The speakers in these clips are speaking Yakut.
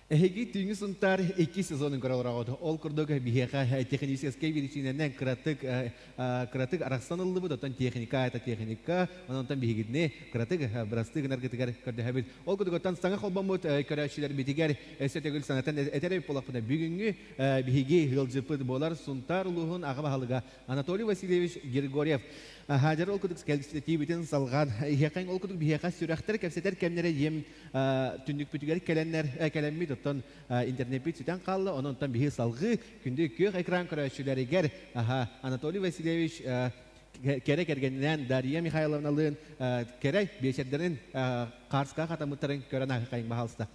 Эһиги түүҥҥү Сунтаар икки сезонун көрө олороҕут. Ол курдук биһиэхэ техническэй биричиинэнэн кыратык кыратык арахсан ыллыбыт, оттон техника это техника, онон биһигини кыратык бырастыы гынаргытыгар көрдөһөбүт. Ол курдук оттон саҥа холбоммут көрөөччүлэрбитигэр өссө төгүл санатан этэр эбит буоллахпына, бүгүҥҥү биһиги ыалдьыппыт буолар Сунтаар улууһун аҕа баһылыга Анатолий Васильевич Григорьев. Хаадьар ол курдук кэлситиибитин салҕаан иһиэххэ, ол курдук биһиэхэ сүрэхтэр кэпсэтэр кэмнэрэ диэн түннүкпүтүгэр кэлэннэр кэлэммит, оттон интернеппит сүтэн хаалла, онон оттон биһи салҕыы күндү күөх экран көрөөччүлэригэр Анатолий Васильевич кэрэ кэргэнинээн Дария Михайловналыын кэрэ биэчэрдэрин хаарска хатаммыттарын көрөн аһыхайын баһалыста.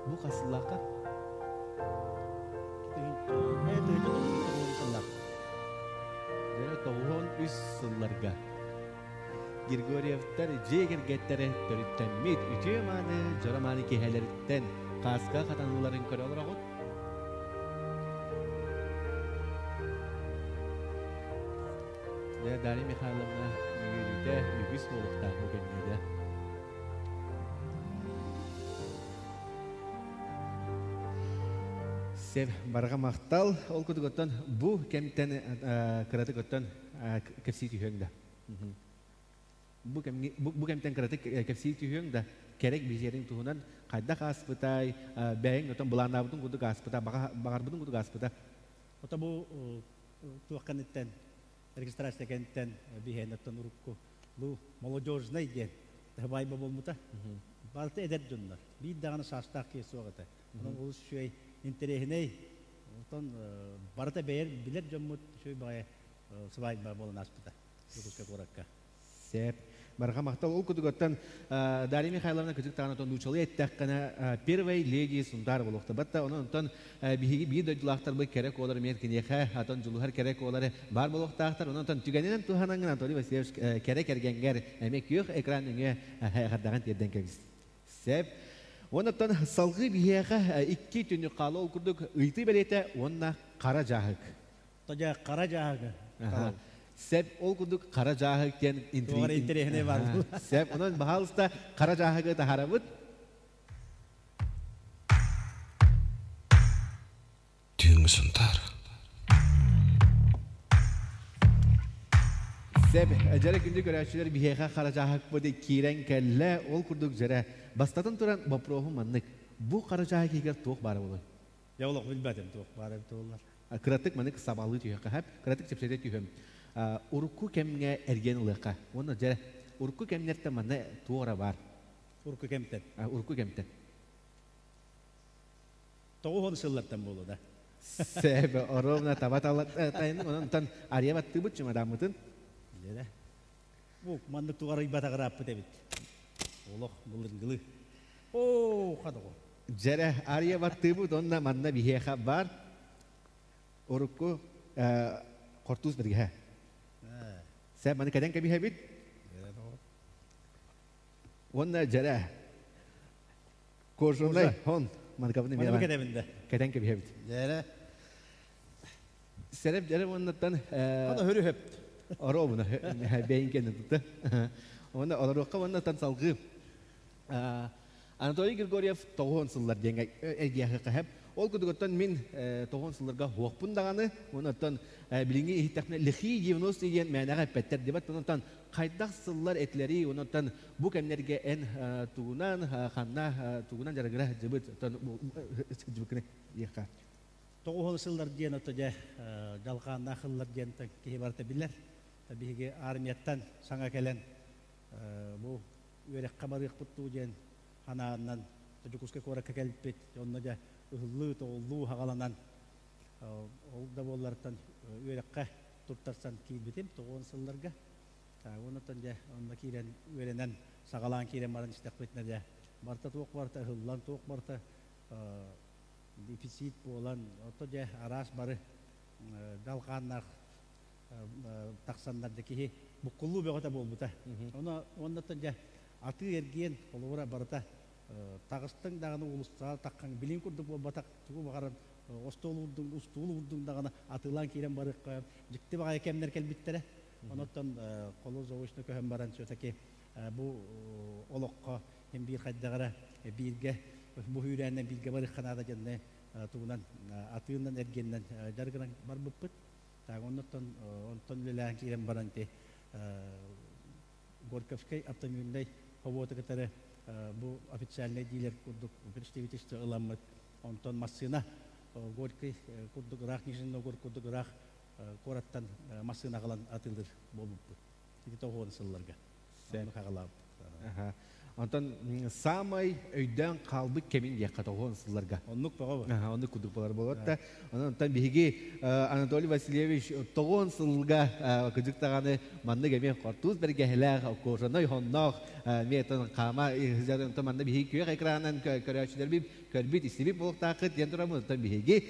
Бу хасыллаахха? Дьэ, 93 сылларга Григорьевтар дьиэ кэргэттэрэ төрүттэммит үтүө-мааны дьоро-мааны киэһэлэриттэн хааска хатаныыларын көрө олороҕут. Дьэ, Дарья Михайловна үөрүүтэ үгүс буолуохтаах бу кэмҥэ. Сев барҕа махтал. Ол курдук оттон бу кэмтэн кыратык оттон кэпсии түһүөҥ да. Бу кэмҥи бу кэмтэн кыратык кэпсии түһүөҥ да кэрэ биһиэрин туһунан хайдах ааспытай, бэйэҥ отон былааннаабытын курдук ааспыта, баҕарбытын курдук ааспыта. Ото бу туох кэнниттэн регистрация кэнниттэн биһиэнэттэн урукку бу молодежнай диэн баайба буолбута. Барыта эдэр дьоннор. Биир даҕаны саастаах киһи суох этэ. Онон олус үчүгэй интэриэһинэй. Онтон барыта бэйэр билэр дьоммут үчүгэй баҕайы сыбаайба буолан ааспыта Дьокуускай куоракка. Сеп. Барҕа махтал. Ол кутугаттан Дарья Михайловна кытык таҕана нуучалыы эттэххинэ первой леди Сунтаар буолуохта. Батта онон онтон биһиги биир дойдулаахтарбыт кэрэ куолар эмиэ киниэхэ атын дьулуһар кэрэ куолары баар буолуохтаахтар. Онон онтон түгэнинэн туһанаҥҥын Анатолий Васильевич кэрэ кэргэҥҥэр эмиэ күөх экран нөҥүө эҕэрдэҕин тиэрдэн кэбис. Сеп. Онон салгыы биһиэхэ икки түннүк хаала ол курдук ыйытыы бэлиэтэ уонна хара дьааһык. Тожа хара дьааһыгы. Сеп ол курдук хара дьааһык диэн интэриэһинэй бар. Сеп онон баһаалыста хара дьааһыгы таһарабыт. Түүҥҥү Сунтаар. Сеп дьэрэ күндү көрөөччүлэр биһиэхэ хара дьааһыкпыт киирэн кэллэ. Ол курдук дьэрэ бастатан туран боппуруоһум маннык. Бу хара дьааһык иһигэр туох баара буолуой? Дьэ олох билбэтим туох баара эбит буоллар. Кыратык манык сабалыы түһүөххэ хэп, кыратык чэпчэтэ түһүөм. Урукку кэмҥэ эргиэн ылыахха. Уонна дьэ, урукку кэмнэртэн манна туох эрэ баар. Урукку кэмтэн. Урукку кэмтэн. 90 сыллартан буолуо да. Сэб, оровна таба тайын, онон ария баттыыбыт чымадааммытын. Дьэ Бу маннык тугарыйбатах ырааппыт эбит. Олох былыргылыы. Оо, хадоҕо. Дьэрэ, ария баттыыбыт онно манна биһиэхэ бар. Урукку хортуус бэргэһэ. Сэ маны кэтэн кэбиһэбит. Уонна дьэрэ кожаный хон маныкабын эмиэ кэтэбин да. Кэтэн кэбиһэбит. Дьэрэ. Сэреп дьэрэ уоннаттан Ана хөрү хөпт. Оробуна бэйин кэннэ тутта. Уонна олоруохха уоннаттан салгыы. Анатолий Григорьев тоҕуон сыллар диэн эргиэхэ Ол курдугуттан мин тоҕуон сылларга хуохпун даҕаны, онуттан билиҥҥи иһиттэхпинэ лихие 90 диэн мээнэҕэ эппэттэр дебат онуттан хайдах сыллар этилэрий, онуттан бу кэмнэргэ эн тугунан ханна тугунан дьарыгыра сылдьыбыт сылдьыбыккыный диэххэ. Тоҕуһун сыллар диэн ото дьэ дьалхааннаах ыллар диэн киһи барыта билэр. Биһиги армияттан саҥа кэлэн бу үөрэххэ барыахпыт дуу диэн ханааннан Дьокуускай куоракка кэлбит. Онно дьэ ыһыллыы, тоҕуллуу хаҕаланан ол да буоллартан үөрэххэ туттарсан киирбитим 90 сылларга. Оннуттан дьэ онно киирэн үөрэнэн саҕалаан киирэн баран истэхпитинэ дьэ барыта туох барыта ыһыллан, туох барыта дефицит буолан, ото дьэ араас бары далҕааннаах тахсаннар да киһи буккуллуу бөҕөтө буолбута. Ону оннуттан дьэ атыы эргиэн холобура барыта. Таҕыстыҥ даҕаны уулуссаҕа таххан билин курдук буолбатах, тугу баҕарар остуол уурдуҥ, устуул уурдуҥ даҕаны атыылаан киирэн барыахха дьикти баҕайы кэмнэр кэлбиттэрэ. Онон холу заочно көһөн баран все-таки бу олоххо хим биир хайдах эрэ бииргэ бу үүрээннэн бииргэ барыахха наада диэн тугунан атыынан эргиэннэн дьарыгынан барбыппыт. Так оннуттан онтон үлэлээн киирэн баран ити Горьковскай автомобильнай собуоту кытары бу официальный дилер курдук представительство ыламмыт. Онтон массыына Горький курдук ыраах Нижний Новгород курдук ыраах куораттан массыына аҕалан атыылыыр буолбуппут. Ити тоҕуон сылларга. Саҕалаабыт. Онтон саамай өйдөөн хаалбыт кэмин диэххэ тоҕуон сылларга. Оннук бөҕө. Оннук курдук болар болот да. Онтон биһиги Анатолий Васильевич тоҕуон сылга кыдьык даҕаны маннык эмиэ хортуус бэргэһэлээх, кожаной хонноох эмиэ хаама онтон манна биһиги күөх экранынан көрөөччүлэрбит көрбүт истибит буолуохтааххыт диэн тураммыт. Онтон биһиги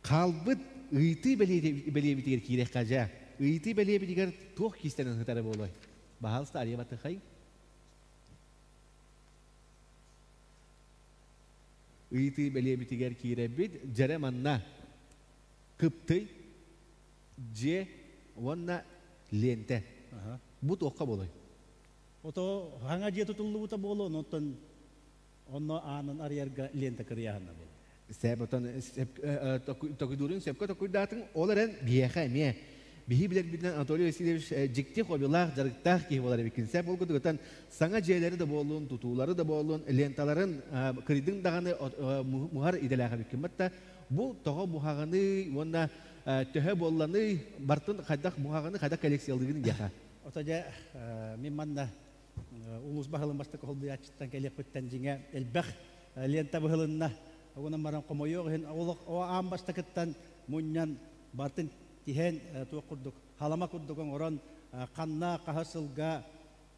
хаалбыт ыйытыы бэлиэбитигэр киирэххэ дьэ. Ыйытыы бэлиэбитигэр туох кистэнэн сытара буолуой? Баһаалыста Ария Батыхай. Ыйытыы бэлиэбитигэр киирэбит. Дьэрэ манна кыптый, дьиэ уонна лиэнтэ. Бу туохха буолуой? Ото хаҥа дьиэ тутуллубута буолуо, онтон онно аанын арыйарга лиэнтэ кырыйааһына буолуо. Сээп отон токуйдуурун сөпкө токуйдаатыҥ, ол эрэн биһиэхэ эмиэ биһи билэрбитинэн Анатолий Васильевич дьикти хобилаах, дьарыктаах киһи буолар эбиккин. Сээп ол курдук саҥа дьиэлэри да буоллун, тутуулары да буоллун, ленталарын кырыйдыҥ даҕаны муһар идэлээх эбиккин. Батта бу тоҕо муһаҕыный уонна төһө буолланый, бартын хайдах муһаҕыны, хайдах коллекциялыыгын диэхэ. Ото дьэ мин манна улуус баһылын бастакы холбуйааччыттан кэлиэхпиттэн дьиҥэ элбэх лента быһылынна. Оҕунан баран хомойуох иһин аан бастакыттан мунньан бартын тиһэн туох курдук халама курдук оҥорон ханна хаһа сылга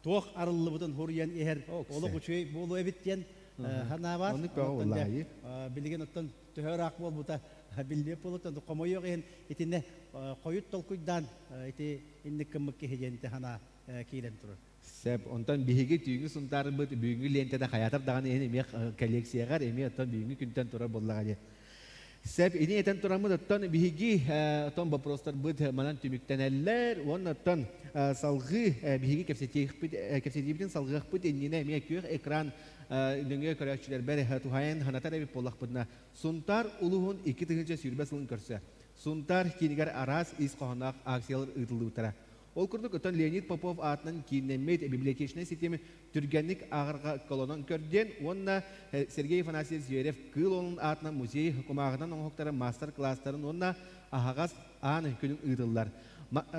туох арыллыбытын хуруйан иһэр олох үчүгэй буолуо эбит диэн санаа бар. Билигин оттон төһө ыраах буолбута биллиэ буолуттан хомойуох иһин итиннэ хойут толкуйдаан ити инник кыммык киһи диэн санаа киирэн турар. Сөп. Онтон биһиги түүҥҥү Сунтаарбыт бүгүҥҥү лиэнтэтэ хайаатар даҕаны иһин эмиэ коллекцияҕар эмиэ оттон бүгүҥҥү күнтэн турар буоллаҕа дии. Сөп. Ини этэн тураммыт оттон биһиги оттон вопростарбыт манан түмүктэнэллэр уонна оттон салҕыы биһиги кэпсэтиэхпит кэпсэтиибитин салҕыахпыт иннинэ эмиэ күөх экран нөҥүө көрөөччүлэрбэр туһайан санатар эбит буоллахпытына Сунтаар улууһун 2020 сылын көрсө Сунтаар киинигэр араас ис хоһоонноох акциялар ыытыллыбыттара. Ол курдук, оттон Леонид Попов аатынан кииннэммит библиотечнай ситими түргэнник ааҕарга колонон көрдүөн уонна Сергей Афанасьевич Зверев Кыыл Уолун аатынан музей кумааҕынан оҥоһуктарын маастар-кылаастарын уонна аһаҕас аан күнүн ыытыллар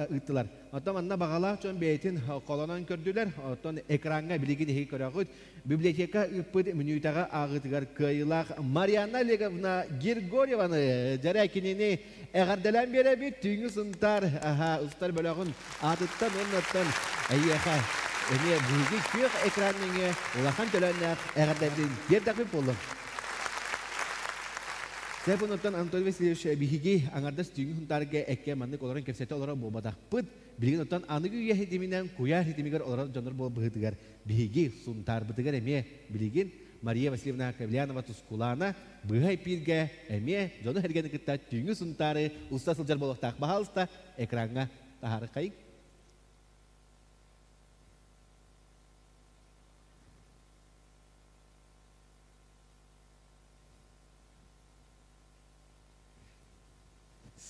ыыттылар. Оттон манна баҕалаах дьон бэйэтин холонон көрдүлэр. Оттон экраҥҥа билигин эһиги көрөҕүт. Библиотека ыыппыт мүнүүтэҕэ ааҕыытыгар кыайыылаах Марианна Олеговна Григорьеваны дьэрэ кинини эҕэрдэлээн биэрэбит. Түүҥҥү Сунтаар устар бөлөҕүн аатыттан уонна оттон эйиэхэ эмиэ биһиги күөх экран нөҥүө улахан төлөөннөөх эҕэрдэбитин тиэрдэхпит буоллун. Сепунуттан Анатолий Васильевич биһиги аҥардас түүҥҥү Сунтаарга экке маннык олорон кэпсэтэ олорор буолбатахпыт. Билигин оттон аныгы үйэ ситиминэн куйаар ситимигэр олорор дьоннор буол быһыытыгар биһиги Сунтаарбытыгар эмиэ билигин Мария Васильевна Кавлянова Тускулаана быһа эпииргэ эмиэ дьону сэргэни кытта түүҥҥү Сунтаары уста сылдьар буолуохтаах. Баһаалыста экраҥҥа таһаарыххайыҥ.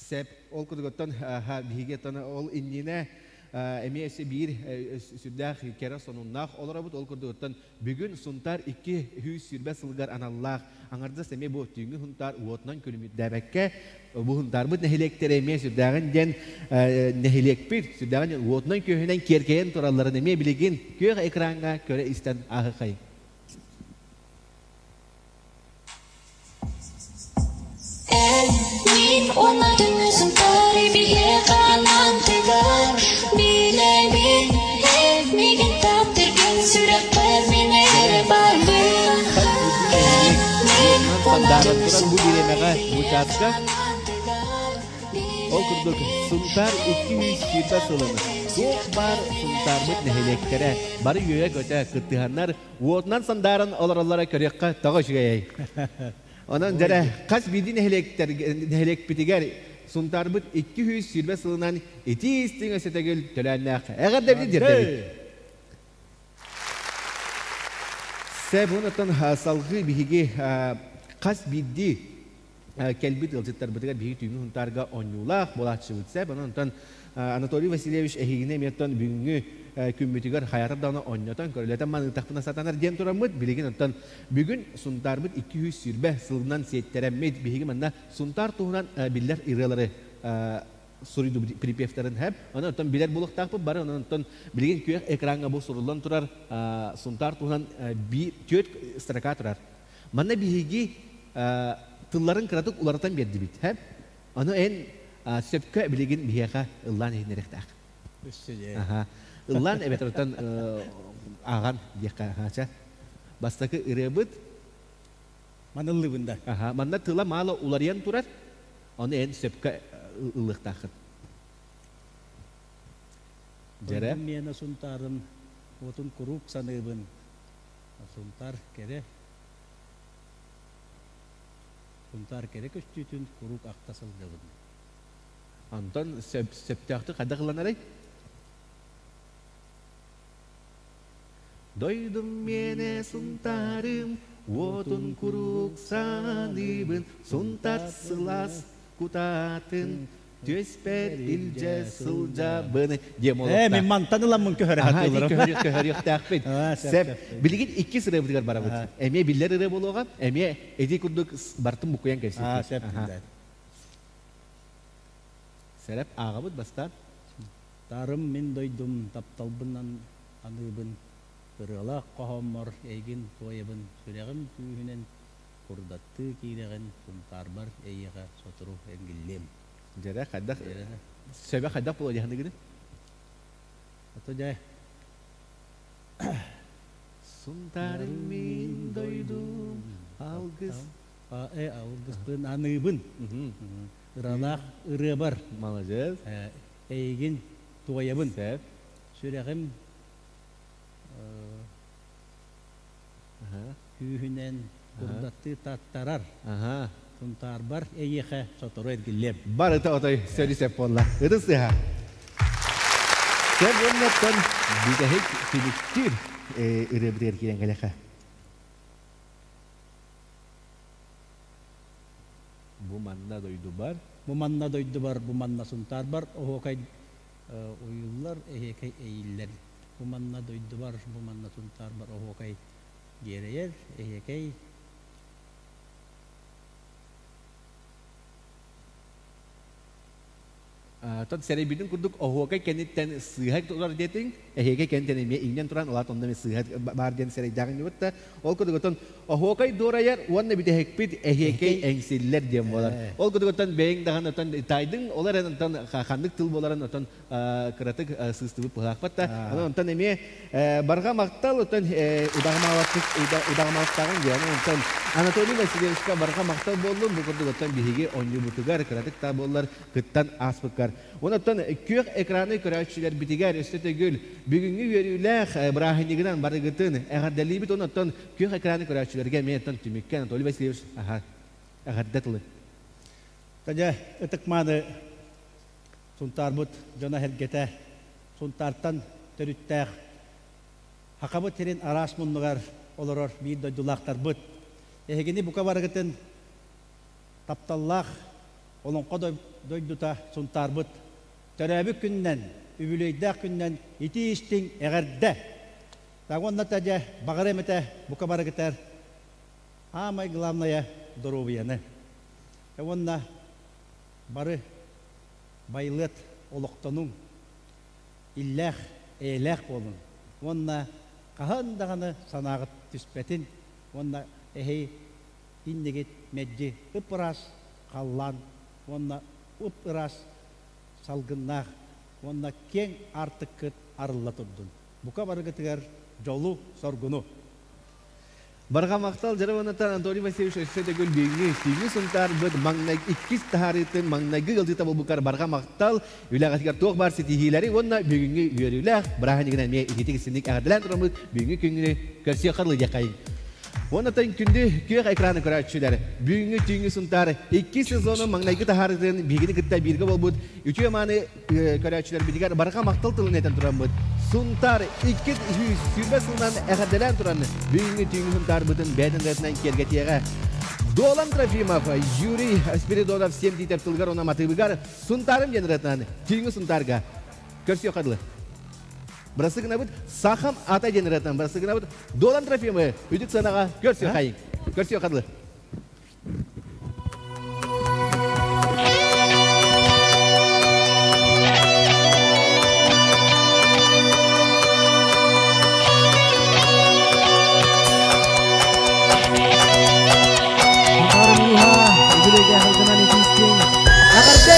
Сеп ол курдук биһиги оттон ол иннинэ эмиэ өссө биир сүрдээх кэрэ сонуннаах олоробут. Ол курдук оттон бүгүн Сунтаар 220 сылыгар аналлаах аҥардас эмиэ бу түүҥҥү Сунтаар уотунан күлүмүрдээбэккэ бу Сунтаарбыт нэһилиэктэрэ эмиэ сүрдээҕин диэн нэһилиэкпит сүрдээҕин диэн уотунан күөһүнэн киэркэйэн туралларын эмиэ билигин күөх экраҥҥа көрө истэн ааһыхай. Мин уонна түҥҥү Сунтаары биһиэхэ анаан тыгар Билэбин, миигин таптыргын сүрэхпэр мин эрэ барбын Хас биирдии нэһилиэк Мин уотунан уонна сандааран түҥҥү турар бу Сунтаары бириэмэҕэ бу биһиэхэ чааска анаан тыгар Ол курдук Билэбин, Сунтаар миигин 220 сылын таптыргын. Туох баар Сунтаарбыт нэһилиэктэрэ бары үөрэ-көтө кыттыһаннар уотунан сандааран олороллоро көрүөххэ тоҕо үчүгэйэй. Онон дьэрэ хас биирдии нэһилиэктэр нэһилиэкпитигэр Сунтаарбыт 220 сылынан итии истиҥ өссө төлөөннөөх эҕэрдэбитин тиэрдэбит. Сэбунаттан салгыы биһиги хас биирдии кэлбит ыалдьыттарбытыгар биһиги түүҥҥү Сунтаарга оонньуулаах буолааччыбыт сэп. Онон онтон Анатолий Васильевич эһигини эмиэ оттон бүгүҥҥү күммүтүгэр хайаатар даҕаны оонньотон, көрүлэтэн маныытахпына сатанар диэн тураммыт, билигин оттон бүгүн Сунтаарбыт 220 сылынан сиэттэрэммит, биһиги манна Сунтаар туһунан биллэр ырыалары суруйдубут припевтарын хэп. Онон оттон билэр буолуохтаахпыт бары, онон оттон билигин күөх экраҥҥа бу суруллан турар Сунтаар туһунан түөрт строка турар. Манна биһиги тылларын кыратык уларытан биэрдибит. Хэп. Ону эн сөпкө билигин биһиэхэ ыллаан иһиннэриэхтээх. Аха. Ыллаан эбэтэр оттон ааҕан диэххэ аха. Бастакы ырыабыт Маныллыбын да. Аха, манна тыла маала уларыйан турар. Ону эн сөпкө ылыахтааххын. Дьэрэ. Миэнэ Сунтаарым уотун куруук саныыбын. Сунтаар кэрэ. Сунтаар кэрэ көстүүтүн куруук ахта сылдьабын. Антон сөп, сөптөөхтүк хайдах ылланарый? Дойдум миэнэ Сунтаарым, уотун куруук саныыбын, Сунтар сылаас кутаатын түөспэр илдьэ сылдьабын диэн Ээ, мин мантан ыламмын көһөрө сатыылларым. Көһөрүөхтээхпит. Сөп. Билигин иккис ырыабытыгар барабыт. Эмиэ биллэр ырыа буолуоҕа, эмиэ ити курдук бартын буккуйан кэлсиппит. Сөп. Сэрэп ааҕабыт бастаан. Тарым мин дойдум тапталбынан аныыбын, ырыалаах хоһооммор эйигин туойабын, сүрэҕим күүһүнэн курдаттыы киирэҕин, Сунтаарбар эйиэхэ сотору эргиллиэм. Дьэрэ хайдах сөбө хайдах буолуо дьаһаныгыны? Ото дьэ Сунтаарым мин дойдум алгыс алгыспын аныыбын. Ыралаах ырыабар. Молодец. Эйигин туойабын. Сөп. Сүрэҕим күүһүнэн курдаттыы таттарар. Сунтаарбар эйиэхэ сотору эргиллиэм. Барыта отой сөрү сөп буолла. Ытыс тыаһа. Сөп уоннаттан бүтэһик түмүктүүр ырыабытыгар киирэн кэлэхэ. Бу манна дойдубар. Бу манна дойдубар, бу манна Сунтаарбар оһуокай уйуллар, эһиэкэй эйиллэр. Бу манна дойдубар, бу манна Сунтаарбар оһуокай дьиэрэйэр, эһиэкэй Тон сэрэйбитин курдук оһуокай кэнниттэн сыыһа турар диэтиҥ, эһиэкэй кэнниттэн эмиэ иҥнэн туран, улаат онно эмиэ сыыһа баар диэн сэрэйдээх иннибит да. Ол курдук оттон оһуокай дуорайар уонна бүтэһикпит эһиэкэй эҥсиллэр диэн буолар. Ол курдук оттон бэйэҥ даҕаны оттон таайдыҥ, ол эрэн оттон ханнык тыл буоларын оттон кыратык сыыстыбыт быһаахпат да. Онон онтон эмиэ барҕа махтал оттон удаҕамаабаппыт удаҕамаабыттааҕын диэн онтон Анатолий Васильевичка барҕа махтал буоллун бу курдук оттон биһиги оонньуубутугар кыратык да буоллар кыттан ааспыккар. Онон күөх экраны көрөөччүлэрбитигэр өссө төгүл бүгүҥҥү үөрүүлээх бырааһынньыгынан барыгытын эҕэрдэлиибит. Онон күөх экраны көрөөччүлэргэ эмиэ түмүккэ Анатолий Васильевич эҕэрдэ тылы. Дьэ, ытык-мааны Сунтаарбыт дьоно-сэргэтэ Сунтаартан төрүттээх Хахабыт сирин араас муннугар олорор биир дойдулаахтарбыт. Эһигини бука барыгытын тапталлаах Олоҥхо дойдута Сунтаарбыт төрөөбүт күнүнэн, үбүлүөйдээх күнүнэн итии-истиҥ эҕэрдэ! Так уонна та дьэ баҕарыам этэ бука барыгытар аамай главное доруобуйаны. Уонна бары байылыат олохтонуҥ, иллээх, эйэлээх буолуҥ уонна хаһан даҕаны санааҕыт түспэтин уонна эһэй иннигит мэлдьи ып-ыраас халлаан уонна ып-ыраас салгыннаах уонна киэҥ аартыккыт арылла турдун. Бука барыгытыгар дьолу-соргуну! Барҕа махтал дьарыбанатан Анатолий Васильевич өссө төгүл бүгүҥҥү түүҥҥү Сунтаарбыт маҥнай иккис таһаарыытын маҥнайгы ыалдьыта буолбуккар барҕа махтал, үлэҕитигэр туох баар ситиһиилэри уонна бүгүҥҥү үөрүүлээх бырааһынньыгынан эмиэ ититик-истинник эҕэрдэлээн тураммыт бүгүҥҥү күҥҥүнү көрсүөххэ дылы диэххэйиҥ. Уонна күндү күөх экраны көрөөччүлэр, бүгүҥҥү түүҥҥү Сунтаар иккис Түүҥҥү сезонун Сунтаар. маҥнайгы таһаарыытын биһигини кытта бииргэ буолбут үтүө мааны көрөөччүлэрбитигэр барҕа махтал тылын этэн тураммыт, Сунтаар 220 сылынан эҕэрдэлээн туран, бүгүҥҥү түүҥҥү Сунтаарбытын бэйэтин ырыатынан киэргэтиэҕэ. Дуолан Трофимов, Юрий Спиридонов сиэн тиитэр тылыгар уонна матыыбыгар Сунтаарым диэн ырыатынан түүҥҥү Сунтаарга көрсүөххэ дылы. Бырасыгынабыт Сахам ата диэн ырыатынан бырасыгынабыт Дуолан Трофимы үтүк сыанаҕа көрсүөххэйиҥ. Көрсүөххэ дылы. Сунтаарым улууһа үбүлүөйдээх ыйданан итиистиҥ. Эҕэрдэ!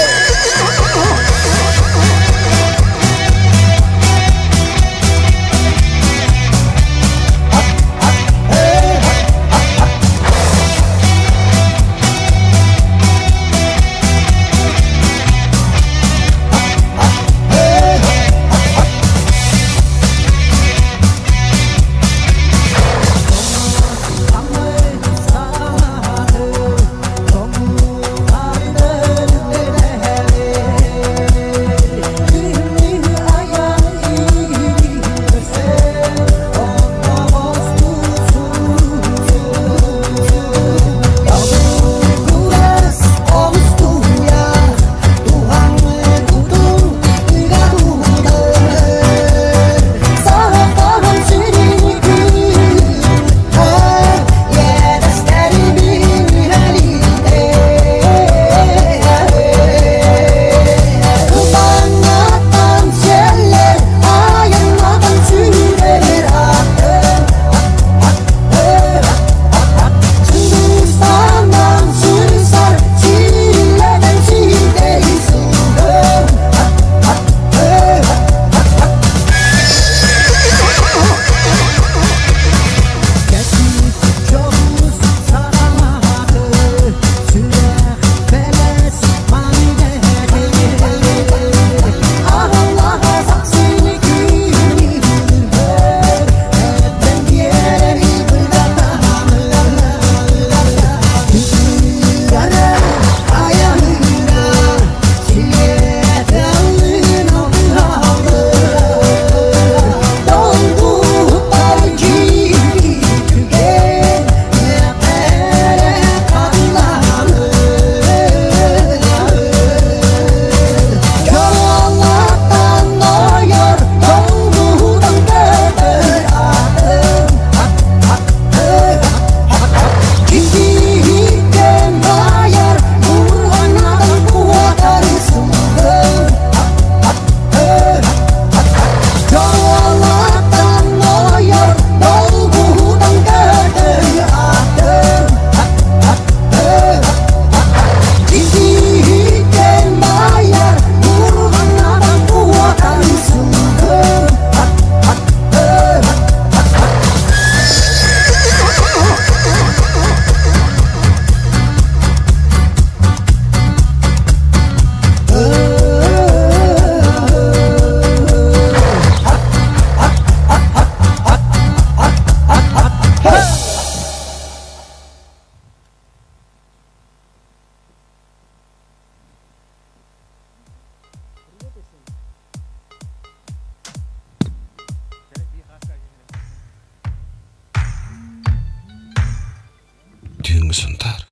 Түүҥҥү Сунтаар.